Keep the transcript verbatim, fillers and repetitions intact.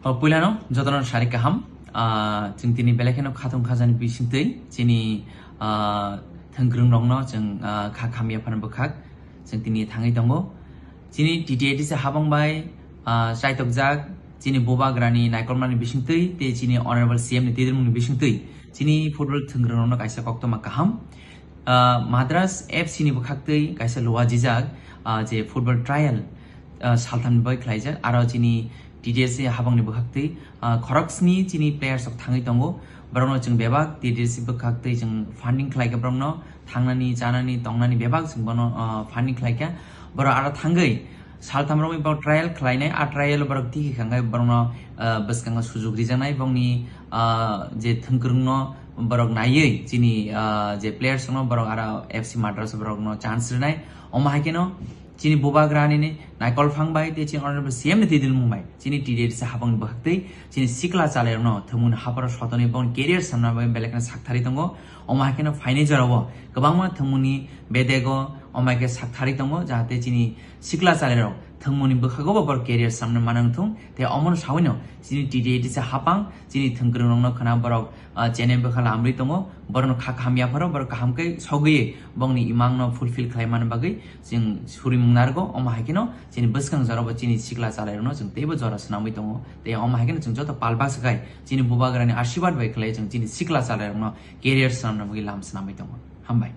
O puilano jotono sari kaham. Ah, chwng tini belai kheno khatung khajani bisingtwi chini, ah, thwngkwrwngrokno chwng, ah, kha khamya phano bwkhak chwng tini thangwi tongo. Chini T T A D C habang bai, ah, chaitokjak chini bubagrani naikolmani bisingtwi tei chini Honorable C M ni twidirmungni bisingtwi chini football thwngkwrwngrokno kaisa koktwma kaham. Ah, Madras F C ni bwkhaktwi kaisa luajijak, ah, je football trial, ah, salthamni bai khlaijak, aro chini T T A D C habangni bwkhaktwi, ah, khoroksni chini players rok thangwi tongo. Borokno chwng bebak T T A D C bwkhaktwi chwng funding khlaikha, borokno thangnani, chanani, tongnani bebak chwng bono, ah, funding khlaikha. Borok aro thangwi saltham romwi borok trial khlainai, a trial borok tiki khangai borokno, ah, bwskango sujuk rijaknai, bongni, ah, je thwngkwrwngno borok naiwi chini, ah, je players rokno borok aro F C Madras borokno chance rwnai. Omo hai kheno chini bubagrani ni naikol phang bai tei chini Honorable C M ni twidirmung bai chini T T A D C habangni bwkhaktwi chini sikla chalairokno thwngmungni hapharo sotonwi bongni career samna bai belai kheno sakthari tongo. Omo hai kheno phainai jorao kwbangma thwngmungni bedego omo hai khe sakthari tongo, jahate chini sikla chalairok thwngmungni bwkhago bo borok career samna manang thung. Tei omono sawino chini T T A D C habang chini thwngkwrwngrokno khna borok, ah, chene bwkha lamri tongo, borokno kha kaham yapharo borok kaham khe sogwi bongni imangno fulfill khlai mani bagwi chwng surimung narwgo. Omo hai kheno chini bwskang jorabo chini sikla chalairokno chwng teibo jora swnamwi tongo. Tei omo hai kheno chwng joto pal baksa khai chini bubagrani asirwad bai khlai chwng chini sikla chalairokno career swnamna bagwi lam swnamwi tongo. Hambai.